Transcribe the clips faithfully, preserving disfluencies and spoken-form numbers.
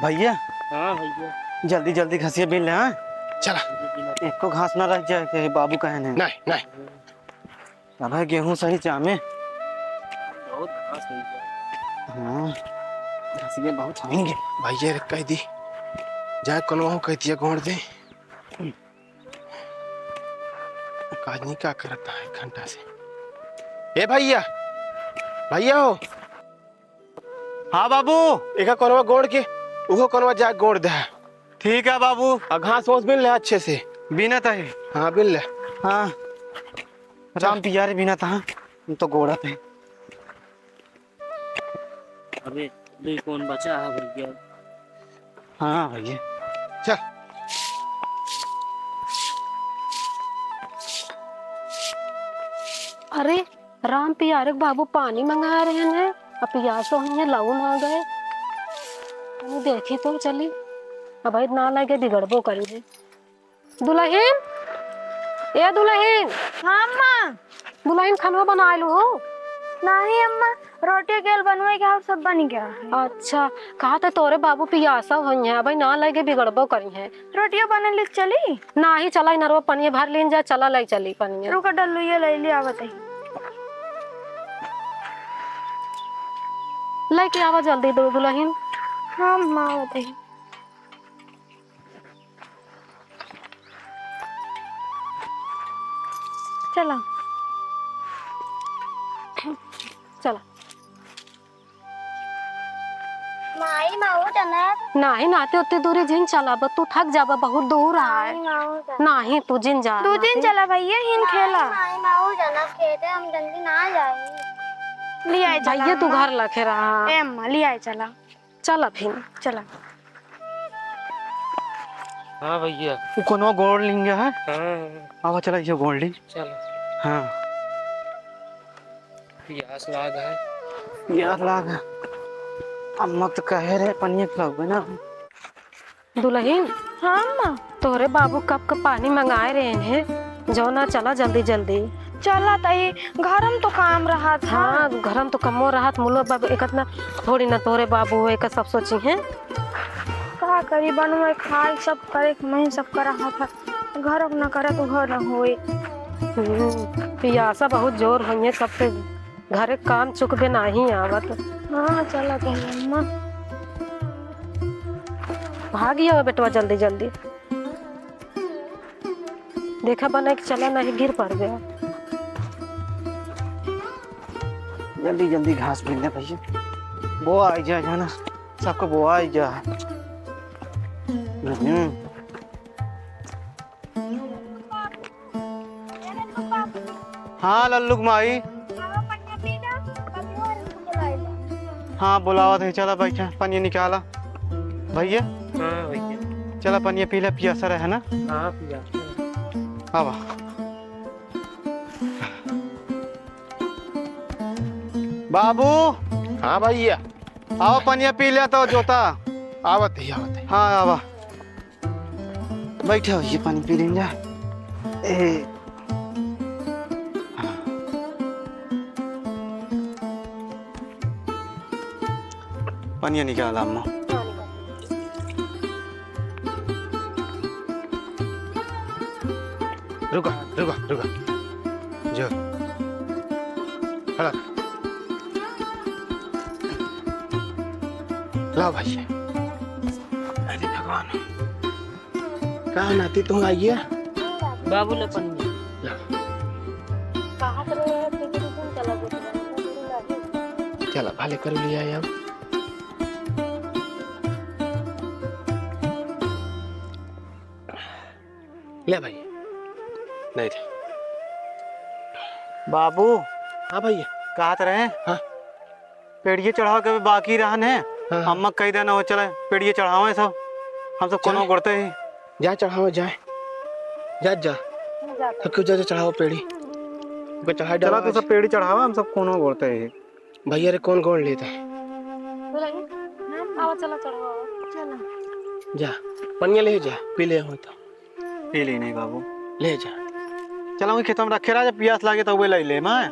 भइया। हाँ भइया। जल्दी जल्दी घसिया बीन ले, हाँ? चला। एको घास ना रह जाए कि बाबू कहे नहीं। नहीं, नहीं। अब है गेहूं सही जामे। बहुत घास हो गया। हाँ, घसिया बहुत होंगे। भइया रे कह दी, जा कोनो कह दिया गोड़ दे। काजनी का करता है एक घंटा से। ए भइया, भइया हो। हाँ बाबू। एका कोनवा गोड़ के, उहो कोनवा जा गोड़ दे। ठीक है बाबू। आ घास ओस बीन ले अच्छे से। बीनत है। हाँ, बीन ले। हाँ। चल। राम पिया रे बीनत, हाँ। हम तो गोड़त है। अबे, दुई कौन बचा है भैया? हाँ भैया। चल। अरे, राम पियारे के बाबू पानी मंगा रहे हैं, अब पियास तो हुई है, लाऊ ना गए। हम देखी तो चली, अब भाई ना लगे बिगड़बो करी है। दुलहिन, ए दुलहिन। हाँ अम्मा। दुलहिन, खानवा बनाए लू हो? नाही अम्मा, रोटी केल बनवे के और सब बन गया है। अच्छा, कहा थे तोरे बाबू पियासा हुई है, अब भाई ना लगे बिगड़बो करी है। रोटियो बनल चली? नाही, चला इनरवा पनिया भर लीन जा, चला लाई चली पनिया। रुका डल्लुए ले ले आवत है। लेके आवा जल्दी दो दुलहिन। हाँ अम्मा, आवत है। चला। चला। माई, माऊ चला। नाही, नाती उतनी दूरी जिन चला, बस तू थक जाबा, बहुत दूर है। माई, माऊ चला। नाही, तू जिन जा, दू दिन नाती। चला भैया, हिन खेला। माई, माऊ चला, खेते हम जल्दी ना जाए। लियाए चला भैया, तू अम्मा। घर लखे रहा। ए अम्मा, लियाए चला। चला फिर। चला। हाँ भैया। वो कोनो गोड़ लिंगे है? हाँ। आवा चला, ये गोड़ ली। चला। हाँ। प्यास लाग है। प्यास लाग है। अम्मा तो कहे रहे पनिया पिलावे ना। दुलहिन। हाँ अम्मा। तोहरे बाबू कब का पानी मंगाए रहे हैं, जौना चला जल्दी जल्दी। चला तई, घर में तो काम रहा था। हाँ, घर में तो कमो रहा था, मुलो बाबू एक इतना थोड़ी ना तोहरे बाबू हो, एक सब सोची हैं। का करी, बनवे खाए सब करे, मैं सब कर रहा था, घर ना करे तो घर ना होए। हम्म, पियासा बहुत जोर होइए, सब पे घरे काम चुकबे नाही आवत। हाँ, चला तई अम्मा। भाग आवा बेटवा जल्दी जल्दी। देखा बना के चला, नहीं गिर पड़ गया। जल्दी जल्दी घास बीन ले भैया, बोआ आई जा, जाना सबको बोआ आई जा। हम्म। हाँ लल्लू के माई। हाँ, बुलावत है, चला बैठा, पनिया निकाला। भैया। हाँ भैया। चला पनिया पी ले, पियासा रहे ना। हाँ, पियासा। आवा। बाबू। हाँ भैया। आवा, पनिया पी ले तो जोता। आवत ही, आवत ही। हाँ, आवा। बैठा, ये पानी पी लेंगे। ए। पनिया निकाला अम्मा। रुका, रुका, रुका। जो। हला। लाओ भाई। अरे भगवान। का नाती तू आइए? बाबू ले पनिया। ला। कहाँ पर रहे हैं? तुझे भी तुम चला गया। चला, भले कर लिया यार। ले भाई, नहीं थे। बाबू। हाँ भैया। कहत रहे? हाँ। पेड़िए चढ़ावे के बाकी रहन है। हाँ, हाँ। अम्मा कह देना हो, चले पेड़िए चढ़ावे सब, हम सब कोनो गोड़ते ही। जा चढ़ावे, जाए। जा, जा। सब क्यों जा, जा चढ़ाओ पेड़ी। ओके, चढ़ाई चला, डालो तू आज। सब पेड़ी चढ़ावा, हम सब कोनो गोड़ते ही। भैया रे, कौन गोड़ लेता है? बोला, आवा, चला, चढ़ावा। चला। जा, पनिया ले जा, पी ले हो तो। पी ले नहीं बाबू। ले जा। चला, वही खेत में रखे रहा, जब पियास लागे तो वे ले ले, माँ।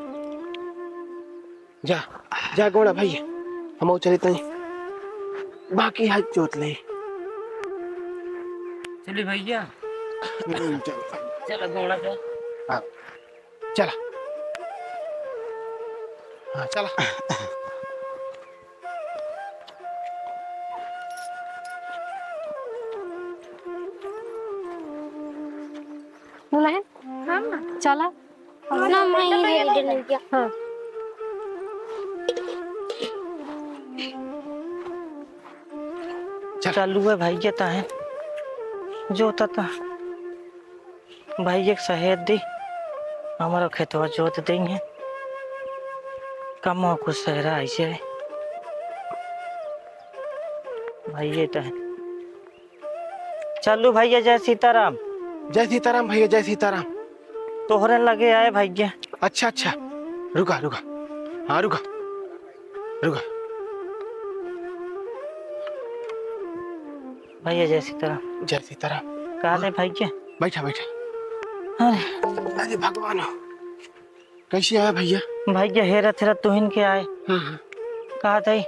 जा, जा गोड़ा भाई, हम चली तई। बाकी हाथ जोत ले। चली भैया। हम्म, चल। चला गोड़ा पे। हाँ, चला। हाँ, चला। बोला है? हाँ, माँ। चला। ना, मैं ही है डंडिया। हाँ। चल। चालू है भाई, ये तो है। जोता था। भाई, एक सहेद दी, हमारा खेतवा जोत देंगे। कम कुछ सहरा ऐसे है। भाई, ये तो है। चलू भैया, जय सीताराम। जय सीताराम भैया, जय सीताराम। तोहरे लगे आए भैया। अच्छा, अच्छा, रुका, रुका, हाँ, रुका, रुका। भैया, जय सीताराम। जय सीताराम। कहाँ थे भैया? बैठा, बैठा। अरे। अरे भगवान हो। कैसे आया भैया? भैया, हेरा थेरा तुहिन के आए। हाँ, हाँ। कहा थे,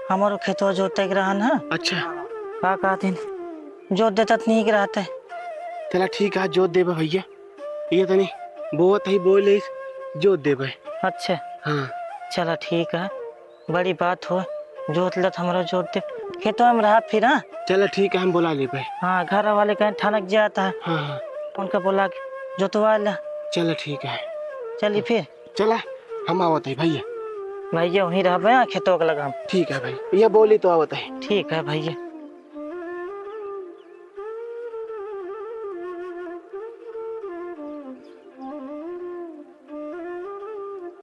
हमारो खेतवा जोते के रहन है। अच्छा। का कहा थे, जोत देता तो नीक रहते। चला ठीक है, जोत देबे भैया। ये तनी बोवत ही, बोले जोत देबे। अच्छा। हाँ। चला ठीक है, बड़ी बात हो, जोत लत हमरो जोत दे। खेतवा में रहा फिर, हाँ? चला ठीक है, हम बोला लेबे। हाँ, घर वाले कहीं ठनक जाता है। हाँ, हाँ। उनका बोला के जोतवा ला। चला ठीक है। चली फिर। चला, हम आवत है भैया। भैया वहीं रहबे, हाँ, खेतवा के लगा हम। ठीक है भाई, ये बोली तो आवत है। ठीक है भैया।